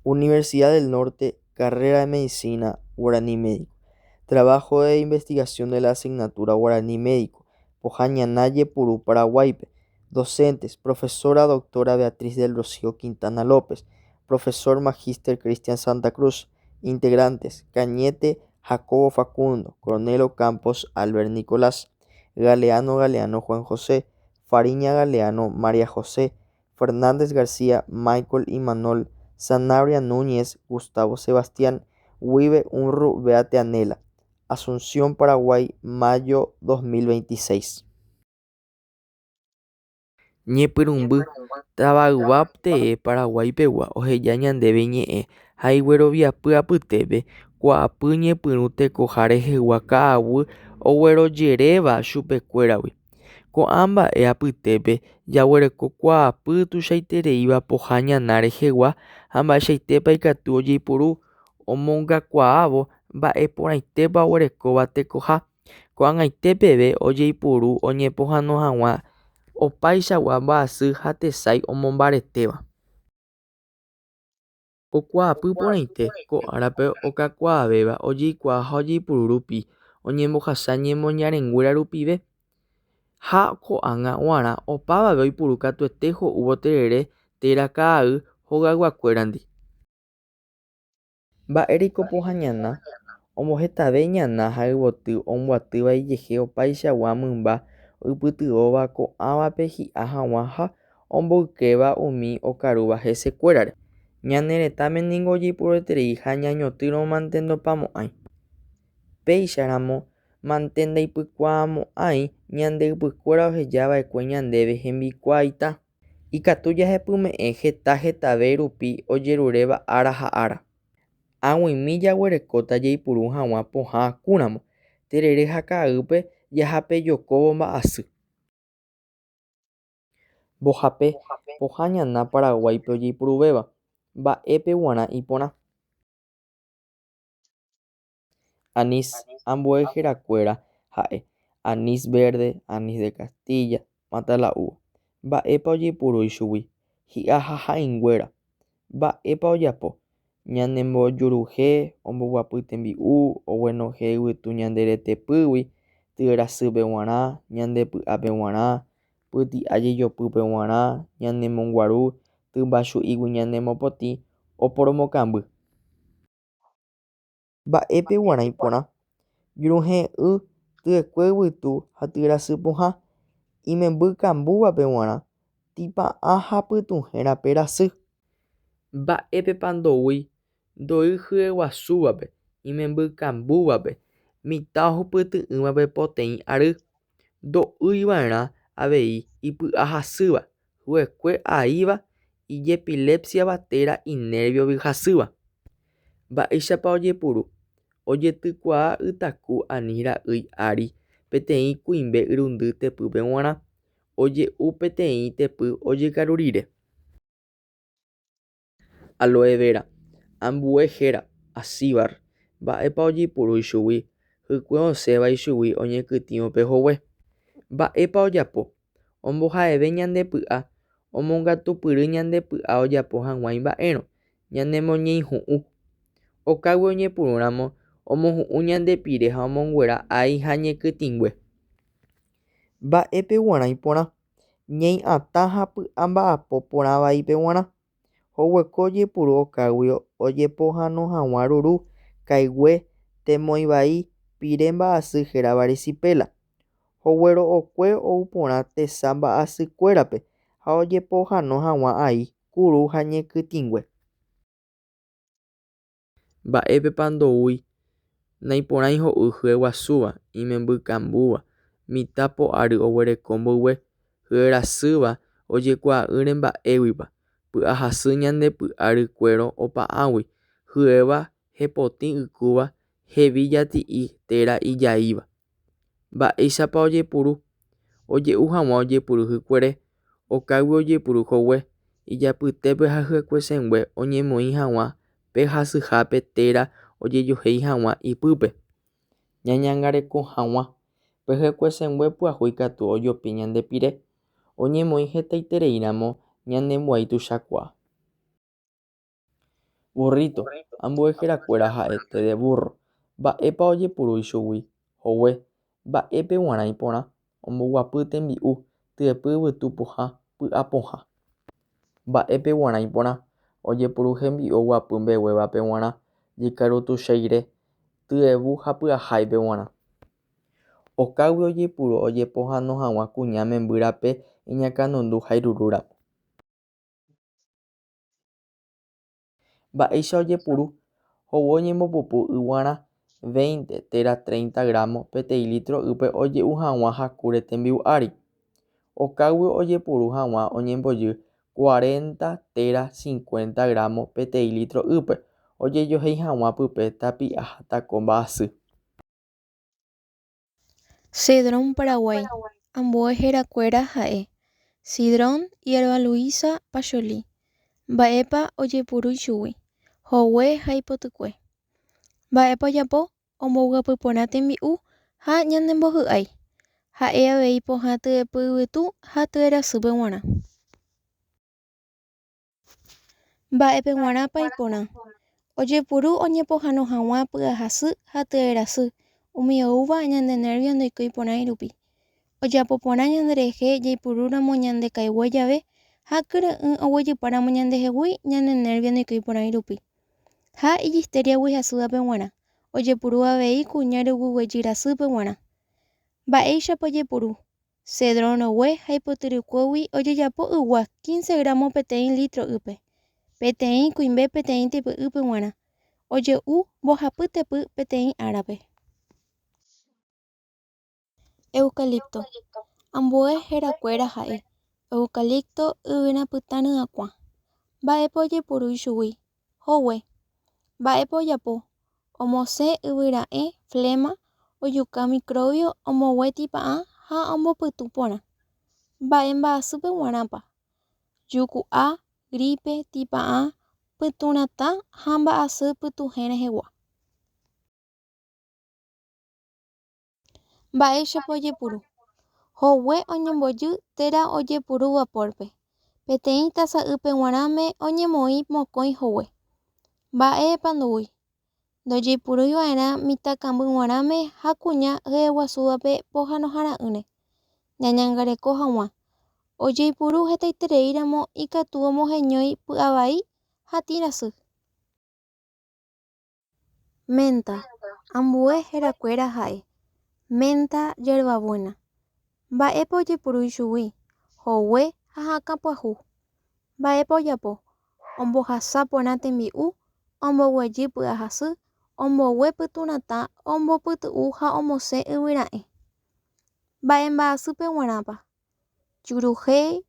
Universidad del Norte, Carrera de Medicina, Guaraní Médico. Trabajo de investigación de la asignatura Guaraní Médico, Pohã ñana jepuru Paraguáipe. Docentes, Profesora Doctora Beatriz del Rocío Quintana López, Profesor Magíster Cristian Santa Cruz. Integrantes, Cañete Jacobo Facundo, Coronel Campos Albert Nicolás, Galeano Galeano Juan José, Fariña Galeano María José, Fernández García Michael Imanol, Sanabria Núñez Gustavo Sebastián, Wibe Unruh Beate Anela. Asunción, Paraguay, mayo 2026. Ñepyrũmby, tavaygua tee Paraguaipegua oheja ñandéve iñe'ẽ ha igueroviapy apytépe kuaapy ñepyrũ tekoha rehegua ka'aguy oguerojeréva chupekuéragui. Ko'ã mba'e apytépe jaguereko kuaapy tuichaitereíva pohã ñana rehegua ha mba'eichaitépa ikatu ojeipuru omongakuaávo mba'eporãitépa oguerekóva tekoha, ko'ag̃aite peve ojeipuru oñepohãno hag̃ua opaichagua mba'asy ha tesãi omombaretéva. Ko kuaapy porãite ko árape okakuaavéva ojeikuaa ha ojeipuru rupi oñembohasa ñemoñarenguéra rupive ha ko'ág̃a g̃uarã opavave oipuru katuete ho'úvo terere térã ka'ay hogayguakuérandi. Mba'éreiko pohã ñana? Ombohetave ñana ha yvoty ombyatýva ijehe opaichagua mymba oipytyvõva ko'ãvape hi'a hag̃ua ha omboykéva umi okarúva hesekuérare. Ñane retãme ningo ojeipurueterei ha ñañotỹrõmante ndopamo'ãi. Péicharamo mante ndaipykuaamo'ãi ñande ypykuéra ohejava'ekue ñandéve hembikuaaita. Ikatu jahepyme'ẽ heta hetave rupi ojeruréva ára ha ára. Ag̃uimi jaguerekóta jaipuru hag̃ua pohã akúramo, terere ha ka'aýpe jahapejokóvo mba'asy. Mbohape, pohã ñana Paraguáipe ojeipuruvéva. Mba'épe g̃uarã iporã. Anís, ambue herakuéra ha'e, anís verde, anís de Castilla, matala'úva. Mba'épa ojeipuru ichugui? Hi'a ha ha'ỹinguéra. Mba'épa ojapo? Ñanembojuruhe, omboguapy tembi'u, oguenohẽ yvytu ñande retepýgui, tye rasýpe g̃uarã, ñande py'ápe g̃uarã, pyti'a jejopýpe g̃uarã, ñanemonguaru, tymbachu'ígui ñanemopotĩ, oporomokamby. Mba'épe g̃uarã iporã? Juruhe'ỹ, tyekue yvytu ha tyerasy pohã, imemby kambúvape g̃uarã, tĩpa'ã ha pytuhẽ rape rasy. Mba'épepa ndoúi ndoi hyeguasúvape, imemby kambúvape, mitã ohupyty'ỹvape poteĩ ary, ndo'uiva'erã avei ipy'a hasýva, hyekue aíva, ijepilepsiava térã inerviogui hasýva. Mba'éichapa ojepuru? Ojetykuaa ytaku ani ra'ỹi ári peteĩ kuimbe irundy tepýpe g̃uarã, oje'u peteĩ tepy ojekaru rire. Aloe vera, ambue héra, acíbar. Mba'épa ojeipuru ichugui? Hykue osẽva ichugui oñekytĩvo pe hogue. Mba'épa ojapo? Omboha'eve ñande py'a, omongatupyry ñande py'a ojapo hag̃ua imba'érõ, ñanemoñeihu'ũ. Okágui oñepyrũramo omohu'ũ ñande pire ha omonguera ái ha ñekytĩngue. Mba'épe g̃uarã iporã? Ñai'atã ha py'a mba'apo porã vaípe g̃uarã. Hoguekue ojepuru okáguio ojepohãno hag̃ua ruru, kaigue, temói vai, pire mba'asy hérava erisipela. Hoguero'okue ou porã tesa mba'asykuérape ha ojepohãno hag̃ua ai, kuru ha ñekytĩngue. Mba'épepa ndoúi? Naiporãi ho'u hyeguasúva, imembykambúva, mitã po ary oguereko mboyve, hyerasýva ojekuaa'ỹre mba'éguipa, py'ahasy ñande py'a rykuerõ opa'ãgui, hyéva hepotĩ ykúva, hevi jati'i térã ijaíva. Mba'éichapa ojepuru? Oje'u hag̃ua ojepuru hykuere, okágui ojepuru hogue, ijapytépe ha hyekuesẽngue oñemoĩ hag̃ua pe hasyhápe térã ojejohéi hag̃ua ipype. Ñañangareko hag̃ua, pe hyekuesẽngue pyahu ikatu ojopi ñande pire, oñemoĩ hetaitereíramo ñanembyai tuichakuaa. Burrito, ambue herakuéra ha'e té de burro. Mba'épa ojepuru ichugui? Hogue. Mba'épe g̃uarã iporã? Omboguapy tembi'u, tyepy yvytu pohã, py'a pohã. Mba'épe g̃uarã iporã? Ojepuru hembi'u oguapy mbeguévape g̃uarã, jekaru tuichaire, tyevu ha py'aháipe g̃uarã. Okáguio ojepuru ojepohãno hag̃ua kuña memby rape iñakãnundu ha irurúramo. Mba'éicha ojepuru? Hogue oñembopupu yguarã, 20 térã 30 gramo peteĩ litro ýpe oje'u hag̃ua hakúre tembi'u ári. Okáguio ojepuru hag̃ua oñembojy 40 térã 50 gramo peteĩ litro ýpe ojejohéi hag̃ua pype tapi'a ha tako mba'asy. Cedrón Paraguái, ambue herakuéra ha'e, Cidrón, Hierba Luisa, Pacholí. Mba'épa ojepuru ichugui, hogue ha ipotykue. Mba'épa ojapo, omboguapy porã tembi'u ha ñanembohy'ái. Ha'e avei pohã tyepy yvytu ha tyerasýpe g̃uarã. Mba'épe g̃uarãpa iporã. Ojepuru oñepohãno hag̃ua py'ahasy ha tyerasy, umi oúva ñande nervio ndoikói porãi rupi. Ojapo porã ñanderehe jaipurúramo ñande kaigue jave ha kyre'ỹ oguejypáramo ñandehegui ñane nervio ndoikói porãi rupi. Ha ijistériagui hasývape g̃uarã, ojepuru avei kuña ruguyguejy rasýpe g̃uarã. Mba'éichapa ojepuru? Cedrón rogue ha ipotyrykuégui ojejapo ygua 15 gramo peteĩ litro ýpe, peteĩ kuimbe peteĩ typy'ýpe g̃uarã, oje'u mbohapy tepy peteĩ árape. Eucalipto. Ambue herakuéra ha'e, Eucalipto yvyrapytã ryakuã. Mba'épa ojepuru ichugui? Hogue. Mba'épa ojapo? Omosẽ yvyra'ẽ, flema, ojuka microbio, ombogue tĩpa'ã ha ombopytu porã. Mba'e mba'asýpe g̃uarãpa? Juku'a, gripe, tĩpa'ã, pytũratã ha mba'asy pytuhẽ rehegua. Mba'éichapa ojepuru? Hogue oñembojy térã ojepuru vapor-pe. Peteĩ tasa'ýpe g̃uarãme oñemoĩ mokõi hogue. Mba'épa ndoúi? Ndojeipurúi va'erã mitãkamby g̃uarãme ha kuña hyeguasúvape pohãnohara'ỹre. Ñañangareko hag̃ua. Ojeipuru hetaitereíramo ikatu omoheñói py'avai ha tĩrasy. Menta, ambue herakuéra ha'e, Menta hierbabuena. Mba'épa ojepuru ichugui, hogue ha hakã pyahu. Mba'épa ojapo, ombohasa porã tembi'u, omboguejy py'ahasy, ombogue pytũratã, ombopytu'u ha omosẽ yvyra'ẽ. Mba'e mba'asýpe g̃uarãpa? Juruhéi,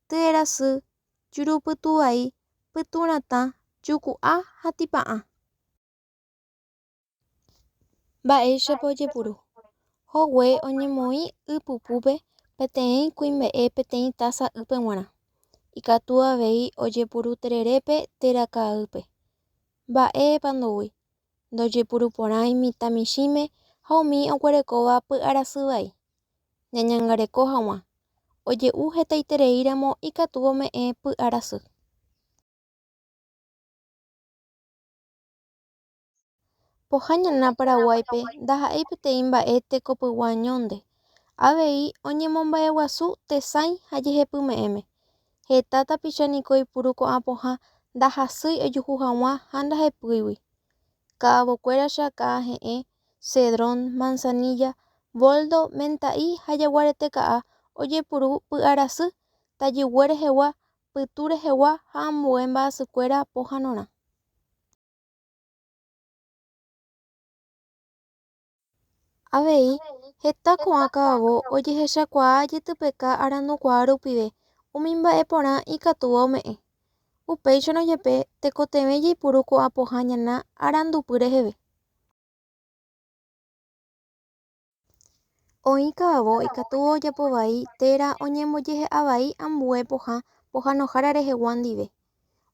tyerasy, jurupytuvai, pytũratã, juku'a ha tĩpa'ã. Mba'éichapa ojepuru? Hogue oñemoĩ y pupúpe peteĩ kuimba'e peteĩ tása ýpe g̃uarã. Ikatu avei ojepuru tererépe térã ka'aýpe. Mba'épa ndoúi? Ndojepuru porãi mitã michĩme ha umi oguerekóva py'arasy vai. Ñañangareko hag̃ua. Oje'u hetaitereíramo ikatu ome'ẽ py'arasy. Pohã ñana Paraguáipe ndaha'éi peteĩ mba'e tekopygua añónte, avei oñemomba'eguasu tesãi ha jehepyme'ẽme. Heta tapicha niko oipuru ko'ã pohã ndahasýi ojuhu hag̃ua ha ndahepýigui. Ka'avokuéraicha ka'a he'ẽ, cedrón, manzanilla, boldo, menta'i ha jaguarete ka'a ojepuru py'arasy, tajygue rehegua, pytu rehegua ha ambue mba'asykuéra pohãnorã. Avei, heta ko'ã ka'avo ojehechakuaa jetypeka arandukuaa rupive umi mba'e porã ikatúva ome'ẽ. Upéicharõ jepe tekotevẽ jaipuru ko'ã pohã ñana arandupy reheve. Oĩ ka'avo ikatúva ojapo vai térã oñembojehe'a vai ambue pohã pohãnohára rehegua ndive,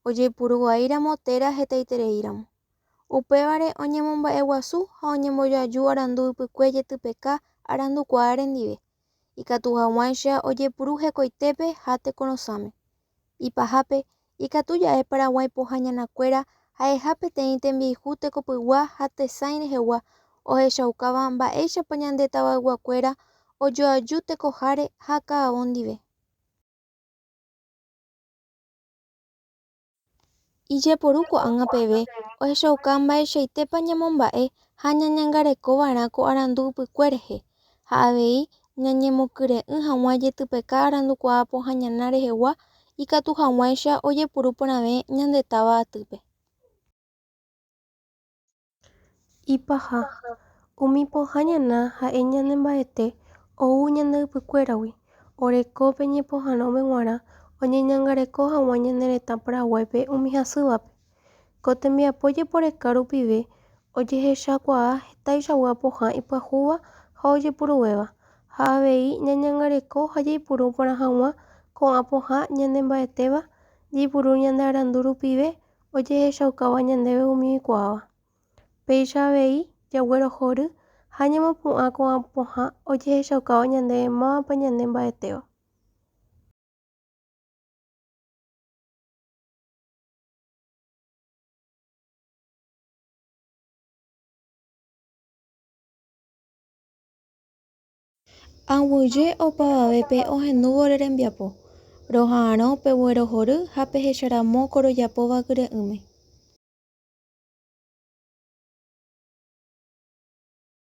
ojeipuru vaíramo térã hetaitereíramo. Upévare oñemomba'eguasu ha oñembojoaju arandu ypykue jetypeka arandukuaáre ndive, ikatu hag̃uáicha ojepuru hekoitépe ha tekorosãme. Ipahápe, ikatu ja'e Paraguái pohã ñanakuéra ha'eha peteĩ tembiayhu tekopygua ha tesãi rehegua ohechaukáva mba'éichapa ñande tavayguakuéra ojoaju tekoháre ha ka'avo ndive. Ijeporu ko'ág̃a peve ohechauka mba'eichaitépa ñamomba'e ha ñañangarekova'erã ko arandu ypykue rehe ha avei ñañemokyre'ỹ hag̃ua jetypeka arandukuaa pohã ñana rehegua ikatuhag̃uáicha ojepuru porãve ñande táva atýpe. Ipaha, umi pohã ñana ha'e ñane mba'ete ou ñande ypykuéragui, oreko pe ñepohãnóme g̃uarã oñeñangareko hag̃ua ñane retã Paraguáipe umi hasývape. Ko tembiapo jeporeka rupive ojehechakuaa hetaichagua pohã ipyahúva ha ojepuruvéva, ha avei ñañangareko ha jaipuru porã hag̃ua ko'ã pohã ñane mba'etéva jaipuru ñande arandu rupive ojehechaukáva ñandéve umi oikuaáva. Péicha avei jaguerohory ha ñamopu'ã ko'ã pohã ojehechaukáva ñandéve mávapa ñane mba'etéva. Aguyje opavavépe ohendúvo ore rembiapo. Roha'arõ peguerohory ha pehecharamo ko rojapóva kyre'ỹme.